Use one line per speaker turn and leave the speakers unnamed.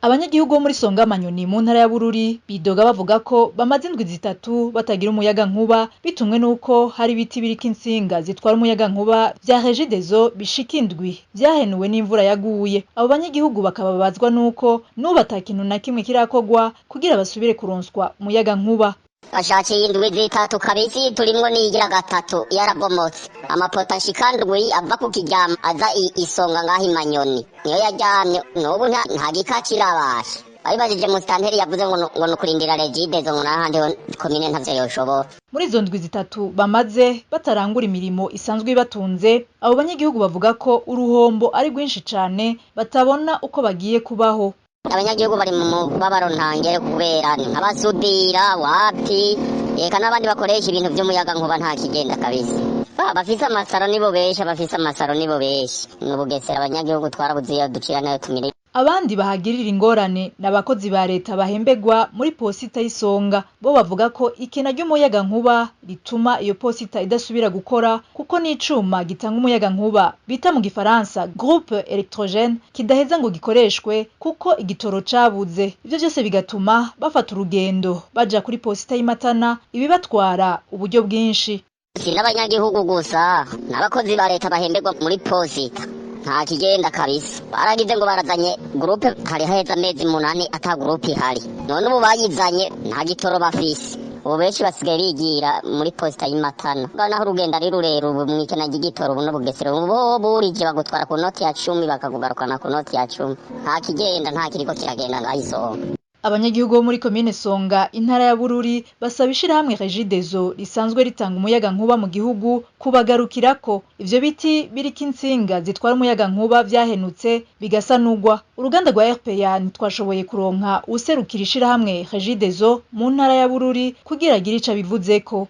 Abanyagihugu bo muri Songa Manyoni mu ntara ya Bururi bidoga bavuga ko bamaze indwi 3 batagira umuyaga nkuba, bitumwe nuko hari ibiti biriko intsinga zitwara umuyaga nkuba vya Regideso bishika indwi vyahenuwe n'imvura yaguye. Abo banyagihugu bakababazwa nuko n'ubu ata kintu na kimwe kirakorwa kugira basubire kuronswa umuyaga nkuba.
Ashaciye indwi 3 kabisi, turimwo niyigira gatatu yarabomotse. Amapoto ashika ndwi ava ku Kiryama aza Isonga ngaho Imanyoni niyo yaryamye, n'ubu nta gika kirabasha. Babibajije musitanteri, yavuze ngo nukurindira Regideso, ngo n'ahandi ho komine ntavyo yoshobora.
Muri izo ndwi 3 bamaze batarangura imirimo isanzwe ibatunze, abo banyagihugu bavuga ko uruhombo ari rwinshi cane, batabona uko bagiye kubaho.
Abanyagihugu bari mu mubabaro ntangere, kubera nk'abasudira wapi, eka n'abandi bakoresha ibintu vy'umuyaga nkuba, nta kigenda kabisa. Bafise amasaro nibo benshi, abafise amasaro nibo benshi. Mu Bugesera abanyagihugu twarabuze iyo ducira nayo tumire.
Abandi bahagirira ingorane ni abakozi ba leta bahembegwa muri posita y'Isonga. Bo bavuga ko ikena ry'umuyaga nkuba rituma iyo posita idasubira gukora, kuko n'icuma gitanga umuyaga nkuba bita mu gifaransa groupe électrogène kidaheza ngo gikoreshwe kuko igitoro cabuze. Ivyo vyose bigatuma bafata urugendo baja kuri posita y'Imatana, ibibatwara uburyo bwinshi.
Si n'abanyagihugu gusa, n'abakozi ba leta bahemberwa muri posita nta kigenda kabisa. Baragize ngo barazanye groupe, hari haheze amezi 8 ata groupe ihari. None ubu bayizanye nta gitoro bafise. Ubu benshi basigaye bigira muri posita y'Imatana. Naho urugendo ari rurerure, ubu mw'ikena ry'igitoro, ubu n'Ubugesera ubu burije bagutwara ku noti ya 10, bakakugarukana ku noti ya 10. Nta kigenda, nta kiriko kiragenda ngaho Isonga.
Abanyagihugu bo muri komine Songa, intara ya Bururi, basaba ishirahamwe Regideso risanzwe ritanga umuyaga nkuba mu gihugu kubagarukirako. Ivyo biti biriko intsinga zitwara umuyaga nkuba vyahenutse bigasanurwa. Uruganda rwa RPA ntitwashoboye kuronka uwuserukira ishirahamwe Regideso mu ntara ya Bururi kugira agire ico abivuzeko.